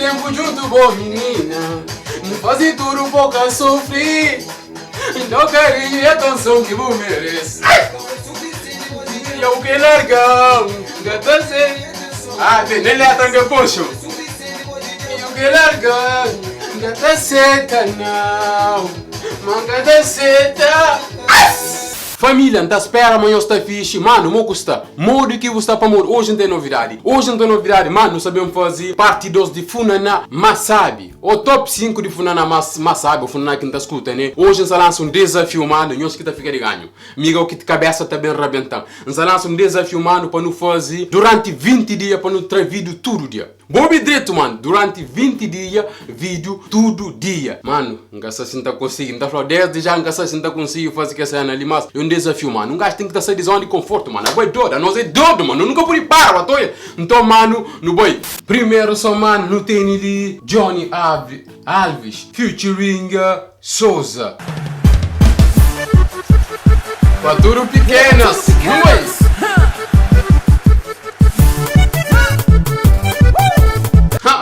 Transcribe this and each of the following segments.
tempu djuntu bo minina N faze tudu pa ka sufri N dau karinhu i atenson ki bu merese I au ke larga-m N ka ta se Ah, ben, nen letra N ka konxe I au ke larga-m N ka ta seta, nau Ma N ka ta seta Família, N ta spera ma nhos sta fixi Manu, mo ku sta? Modi ki bu sta? Pamodi oji N ten novidadi Oji N ten novidadi Manu, nu sta ben faze parti 2 di Funaná Más Sábi Ô top 5 di Funaná Más Más Sábi Ô Funaná ki N ta skuta, ne? Oji N sta lansa un dezafiu Manu, nhos ki ta fika di ganhu Miga ô ki kabesa ta ben rabenta-m N sta lansa un dezafiu Manu pa nu faze duranti 20 dia pa nu tra vídiu tudu dia Bo obi dretu mano, duranti 20 dia video tudu dia. Mano, N ka sa si N ta konsigi, N ta flau desdi ja N ka sa si N ta konsigi fazi kes sena li, mas é un dezafiu mano, un gaju ten ki ta sai di zona di konfortu mano, abo é dodu, anos é dodu mano, nu nunka pudi para ba toia, nton mano nu bai. Primeru son mano nu teni li Johnny Alves featuring Sousa. Pa tudu pikenas, nu bai.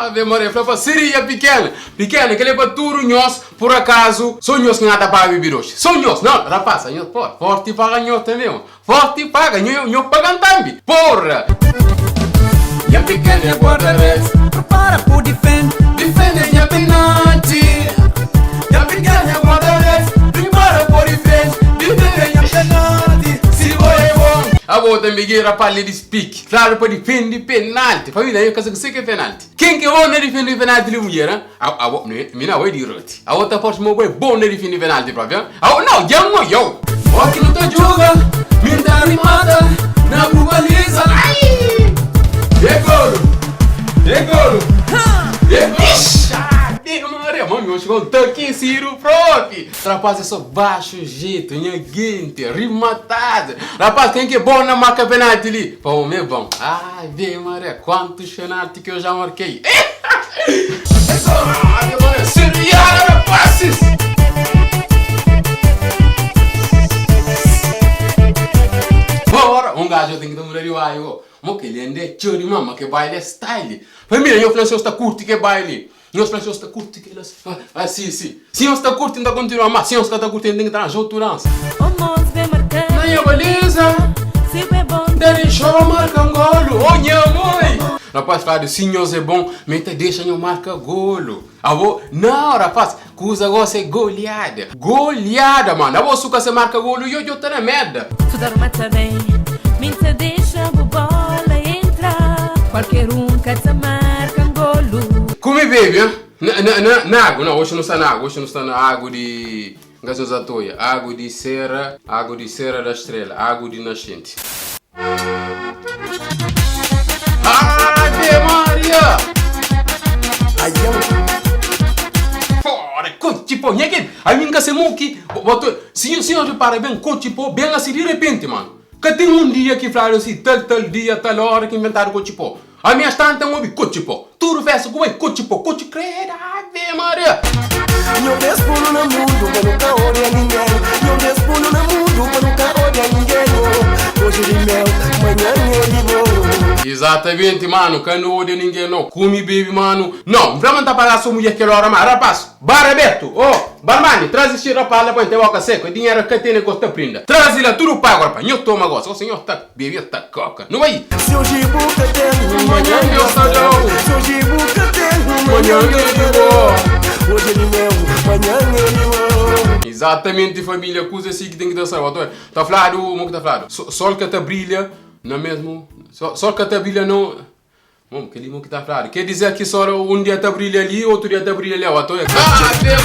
Ave Maria, fla pa seria pikena, pikena, kel é pa tudu nhos, por akazu, so nhos ki ngata paga bibida oxi, so nhos, não, rapaz, nhos pode, forti paga nhos tanbe, forti paga, nho, nho pagan tambi, porra. Nha pikena é guarda-redes, Prepara po difende. Difende nha penalti. Nha pikena é guarda-redes, prepara po difende, difende nha penalti. Si bo é bom. Abo tambi ki rapaz li di speak, fladu pa difende penalti. Família, nho ka sa kuse ki é penalti. Ken ki é bom na difende penalti li mudjer, ha? Abo, mi na abo é di roti. Abo ta parse ma bo é bom na difende penalti propi, ha? Abo, nau, dja N odja-u. Ó ki nu ta djuga, mi N ta rimata na bu baliza. Ai! É golu! É golu! É golu! Ixi! Ave Maria! Mami, oxi gol ta akesidu propi! Rapaz é só baxu jetu, nha genti, rimatadu. Rapaz, ken ki é bom na marka penalti li? Pa omi é bom. Ave Maria, kuantus penalti ki eu já markei. Ave Maria, seriada rapazes! Bora! Um gajo tem que ta muda di bairro. Mo kel ende é txeu di mama, ke baile é style. Família, nho fla se nhos ta curti ke baile. Nhos fla si nhos ta kurti kel asi si. Si nhos ta kurti N ta kontinua ma si nhos ka ta kurti N ten ki ta ranja otu dansa. Na nha baliza N ta dexa-u marka ngolu Oh nha moi Rapaz fladu si nhos é bon ma e ta dexa nho marka golu Abo Nau rapaz kuza gosi é goleada Goleada mano Abo su ka se marka golu yo djo ta na merda. Su ta remata ben, mi N ta dexa bu bola entra Kualker un ka ta marka ngolu. Kume bebe ha na na na na agu na oxi nu sta na agu oxi nu sta na agu di N ka sa toia agu di sera agu di sera da strela agu di nascenti. Ave Maria! Fora, kotxi pó, nha ken, ami N ka se mo ki, bo to, si si nhos repara ben, kotxi pó ben asi di repenti, mano. Ka ten un dia ki fladu asi, tal tal dia, tal ora ki inventadu kotxi pó. Ami as tanta N obi kotxi pó, tudu festa ku bai kotxi pó, kotxi, credo, ave Maria! Nhor Deus punu na mundu pa nu ka odia ningen Nhor Deus punu na mundu pa nu ka odia ningen Oji di meu, manhan é di bo. Exatamente mano, ka nu odia ninguém não, kumi bebi mano, não, nfla ma nta paga so mulher kel hora ma rapaz, bar aberto, oh barmani trazi xi rapaz la pa nte boka seco, dinheiro ka tene gosta prinda, trazi la tudo pago rapaz, nho toma gosi, gosi nho ta bebi nho ta coca, nu bai. Se oji bu ka ten, manhan Deus ta dau. Se oji bu ka ten, manhan Deus ta dau. Oji é di meu, manhan é di bo. Exatamente família, kuza si ki ten ki ta sabe, ta fladu, mo ki ta fladu, sol ka ta brilha na mesmu Sol ka ta brilha no Bom, kel-li mo ki ta fladu. Ker dizer ki sol un dia ta brilha li, otu dia ta brilha li. Awa to é Ave Maria!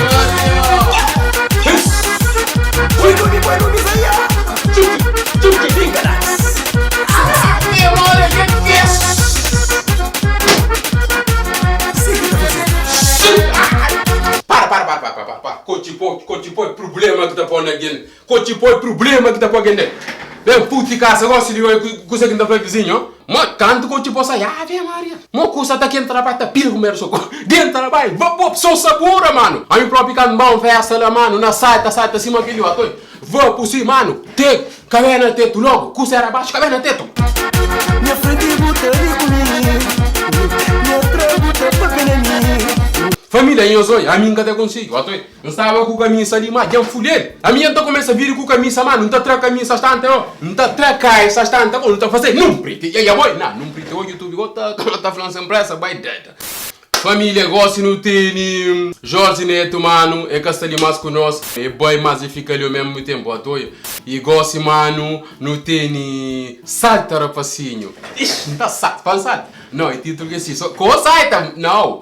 Ave Maria, que que é? Para, para, para, para, para, para. Kotxi poi, kotxi poi problema ki ta poi na gen. Kotxi poi prublema ki ta poi kende Ben futi kasa gosi di oi kusa ki N ta fla vizinhu oh Mo kantu kotxi poi sai Ave Maria Mo kusa ta kenta rapaz ta pila ku medu so Denta na bai va pop so sabura manu Ami propi ka N ba un festa la manu Na salta salta sima keli wa toi Va pusi manu Te kabé na tetu logu kusa era baxu kabé na tetu. Nha frenti bu ta ri ku mi Nha tra bu ta papia na mi. Família nhos oi, ami N ka ta konsigi. Otoi, N staba ku kamisa li, ma dja N fulha-l. Ami N ta kumesa viri ku kamisa, ma N ta tra kamisa stanta o N ta tra kaisa stanta o N ta fase nunpriti. Ya ya boi, na nunpriti o YouTube go ta ta fla-m sen presa, bai deta. Família, gosi nu tene Jorge Neto, manu, e ka sta li mas ku nos, e bai mas e fika li o mesmu tempu, atoi. E gosi, manu, nu tene Salta Rapasinhu. Ixi, N ta salta, pa N salta? Nau, e titulu ki é si, so ko salta, nau.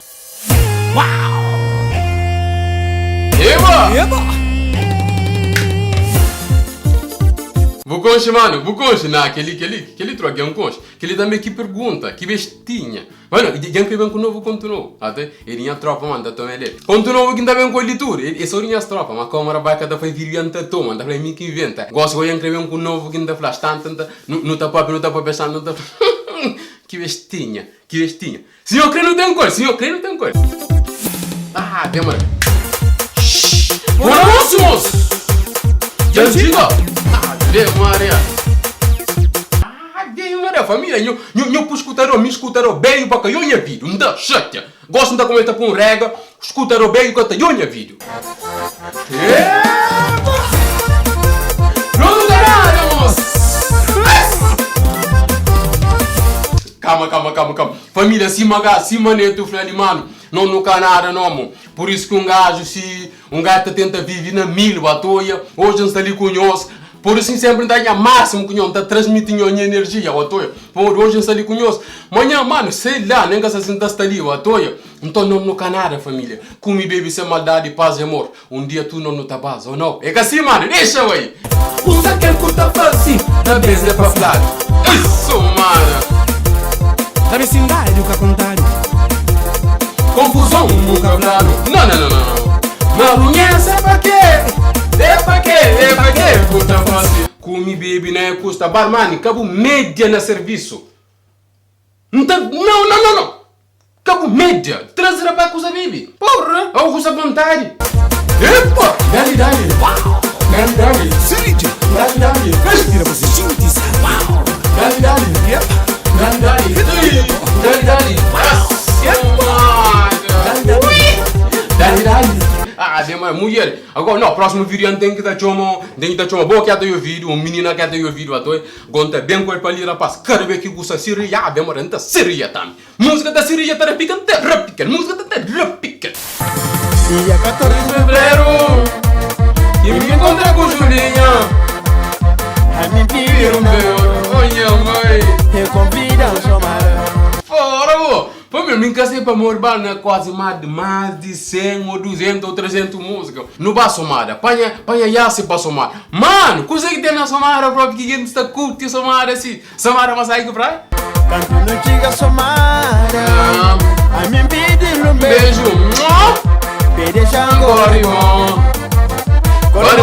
Eba! Eba! Bu konxe, manu? Bu konxe? Na, kel-li, kel-li, kel-li troka, dja N konxe. Kel-li tanbe ki pergunta, ki bestinha. Mano, dja N kre ben ku novu kontu nobu. Ate, e di nha tropa, ma N ta toma el el. Kontu nobu ki N ta ben ku el di tudu. E so di nhas tropa, ma koma rapaz ka ta fai vídiu dja N ta toma. N ta fla e mi ki inventa. Gosi go dja N kre ben ku novu ki N ta fla stanta N ta, nu ta papia, nu ta papia stanta N ta fla Ki bestinha, ki bestinha. Si nho kre nu ten ku el, si nho kre nu ten ku el. Ah, tem mano. Próximos! Dja N txiga. Ave Maria. Ave Maria, família, nho, nho, nho pui skutador, mi skutador beju pa ka yo nha vídiu, N ta xatia. Gosi N ta kumesa pui un rega, skutador beju ka ta yo nha vídiu. Epa! No nu ka nada, mos! Kama, kama, kama, kama. Família, sima ga, sima Neto fla li, manu, no nu ka nada no, mo. Pur isu ki un gaju si, un gaju ta tenta vivi na mil, batoia, oji N sta li ku nhos, Pur isu N senpri N ta nha másimu ku nho, N ta transmiti nho nha enerjia, ô toia. Pamodi oji N sta li ku nhos, manhan, manu, sei la, nen ka sa si N ta sta li, ô toia. Nton nos nu ka nada, família. Kume, bebe sen maldadi, pas i amor. Un dia tudu nos nu ta baza, ô nau? É ka si, manu? Dexa bai! Kuza kel ku ta fasi Na bes é pa fladu. Isu, manu! Na visindáriu ka kontadu. Konfuzon bu ka fladu. Nau, nau, nau, nau. Marunhensa é pa kê? É pa kê? É pa kê bu ta fase? Kumi, bebe na e kusta. Barmani, ka bu media na servisu. N ta. Nau, nau, nau, nau. Ka bu media. Traze rapaz kusa bebe. Porra! Au kusa vontadi. Epa! Dali, dali. Dali, dali. Sirija. Dali, dali. Tira você xinti Uau! Dali, dali. Yep. Dali, dali. Dali, dali. Dali, dali. Ah, demora. Mulher, agora, não, próximo vídeo eu tenho que tá chama, tem que tá chama boa que até eu vídeo, um menina que até eu vídeo até, gonta bem com ele para ali, rapaz, cada vez que gosta seria, ah, demora, então seria também. Música tá seria, tá repica, tá repica, música tá repica. Dia 14 de fevereiro, e me encontrei com Julinha. A mim Vira um beijo, minha mãe. Eu convido a chamar. Fora, bo! Pô, meu, me encastei pra morbar na quase mais de, mais de 100 ou 200 ou 300 músicas. No ba somada, panha, panha yasi pa somar. Mano, coisa que tem na somada próprio que gente está curte somada assim. Somada mas aí que praia? Canto não chega somada. A mim pede um beijo. Pede xangô. Corre,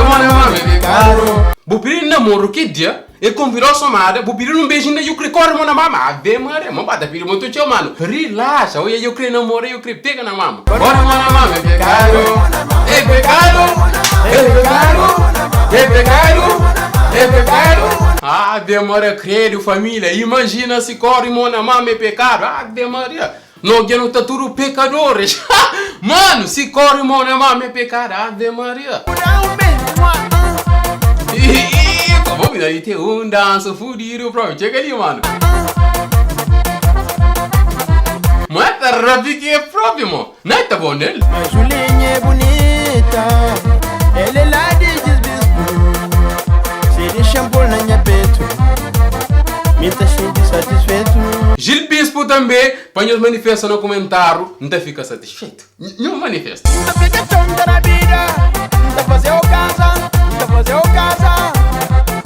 Bu pidi namoro ki dia e konvidau somada, bu pidi un beijinho da yu kre kore mo na mama. Ave Maria, mo ba ta pidi mutu txeu mano. Relaxa, oia yu kre namora, yu kre pega na mama. Kore mo na mama, é pekadu, é pekadu, é pekadu, é pekadu, é pekadu. Ave Maria, credo família, imagina si kore mo na mama é pekadu. Ave Maria. No dja nu ta tudu pekadoris. Manu, si kori mo na mama é pekadu. Ave Maria. Ih, bo mi tem um dança fudido próprio. Chega ali, mano. Mas tá rapi que é próprio, mo. Não tá bom nele. Mas Julinha é bonita, ela é lá de Desbispo. Se de shampoo na minha peito, me tá cheio de satisfeito. Gil Bispo també, pa nhos manifesta na kumentaru, N ta fika satisfeito. Nho manifesta. N ta fika tonta na vida, N ta faze-u kaza, N ta faze-u kaza.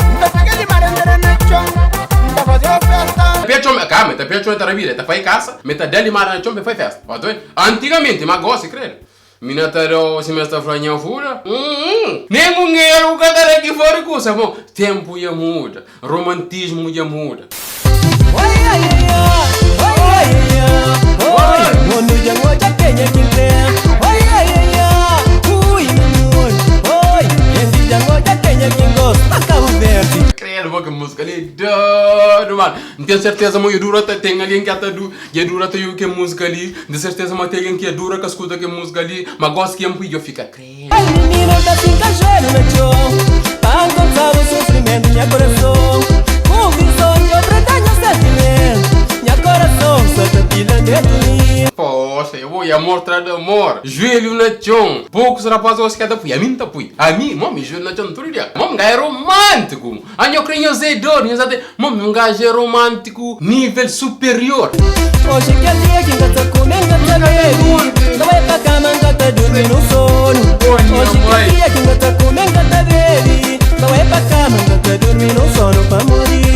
N ta fika di marendera na txon, N ta faze-u festa. Pé txon, ka, me ta pé txon ta rabida, ta fai kasa, me ta da limada na txon pe fai festa. Ó, ta Antigamenti, ma gosi, kredu. Mi na ta da-u sima es ta fla nha fura. Nen un eru ka ta da ki fora kusa. Bon, tenpu dja muda, romantismu dja muda. Kredu, bo ki. música li é dodu mano. N ten serteza ma dja dura ta ten algen ki ata du dja dura ta obi kel música li. N ten serteza ma ten algen ki dja dura ka skuta kel música li, ma gosi ki N pui dja fika krê. Ai minina ta finka joelho na txon Pa nkontra bu sufrimentu nha korason Ku vizon di obreta nha sentimentu Nha korason sa ta pila dentu mi. Poxa, eu vou amor tras de amor Joelho na txon Poucos rapazes gosi ki ta pui Ami N ta pui Ami, mo mi joelho na txon tudu dia Mo mi é romântico A nho kre nhos é dodu Nhos ate Mo mi un gajo é romântico nível superior. Oji kel dia ki N ka ta kume, N ka ta bebe N ta bai pa kama, N ka ta durmi nun sonu Oji kel dia ki N ka ta kume, N ka ta bebe N ta bai pa kama, N ka ta durmi nun sonu pamodi.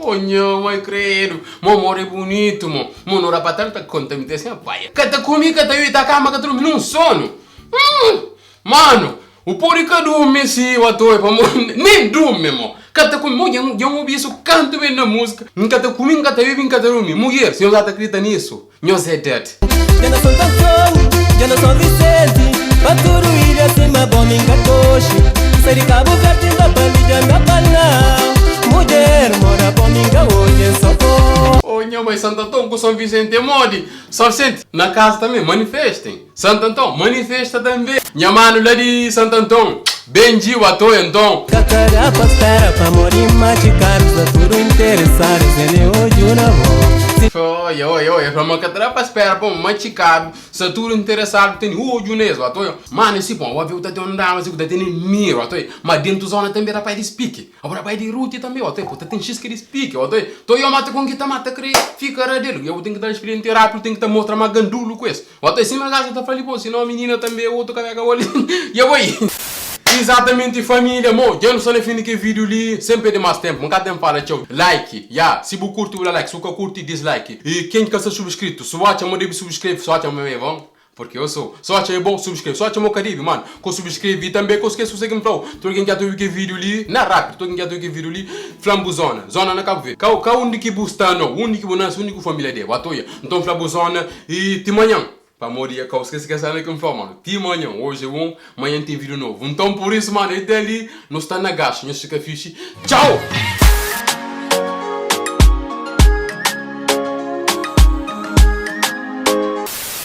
Oh nha mai credo Mo amor é bonito mo Mo no rapaz ta conta mi ta assim paia Ka ta kume ka ta bebe ta kama ka ta durmi nun sonu Hum Mano, u pode ka durmi si u atoia pamodi nen durmi mo ka ta kume. Mo dja N obi isu kantu ben na musika, N ka ta kume, N ka ta bebe, N ka ta durmi. Mudjer, si nhos ata krita nisu, nhos é dead. Dja na Santo Antão, dja na São Vicente, pa tudu ilha sima bo mi N ka koxe. N sai di Cabo Verde N ba pa li dja N ba pa la, mudjer mora bo mi N ka odja é só bo. Oh nha mai, Santo Antão ku São Vicente é modi? São Vicente, na casa também, manifestem. Santo Antão, manifesta tanbe. Nha manu la di Santo Antão, bem-djiu atoia nton. Ka ta da pa spera pamodi matxikarus da tudu interesadus N odju na bo. Oia, oia, oia, fla ma ka ta da pa spera pamodi matxikadu sta tudu interesadu tene odju na es, atoia. Manu, si bon, obi bu ta ten un dama si bu ta tene miru, atoia. Ma dentu zona tanbe rapaz di spiki. Abo rapaz di ruti tanbe, atoia, bu ta ten xis ki di spiki, atoia. Toia mata kon ki ta mata kre fika radelu. Ya bu ten ki ta spirienti rapidu, ten ki ta mostra ma gandulu ku es. Ota é sima gaja ta fla li bo, sinau minina tanbe otu kabeka bo li. Ya bai. Exatamente família, mo dja nu sta na fim di kel vídeo li, sem perde mas tempo, nka tem fala txeu, like, ya, si bu curti bu da like, si bu ka curti dislike, e ken ki ka sta subscrito, si bu atxa ma debi subscreve, si bu atxa ma é bom, porque eu sou, si bu atxa é bom subscreve, si bu atxa ma ka debi, mano, ko subscreve, e tanbe ko skese kuse ki N flau, tudu ken ki ata obi kel vídeo li, na rápido, tudu ken ki ata obi kel vídeo li, flam bu zona, zona na Cabo Verde, ka ka undi ki bu sta no, undi ki bu nasi, undi ki bu família de, bu ata oia, nton fla bu zona. E ti manhan, pamodi e ka skese kes sena ki N fla, mano, ti manhan, oji é un, manhan ten vídeo novu. Nton, pur isu, mano, e te li, nu sta na gax, nhos fika fixi. Txau!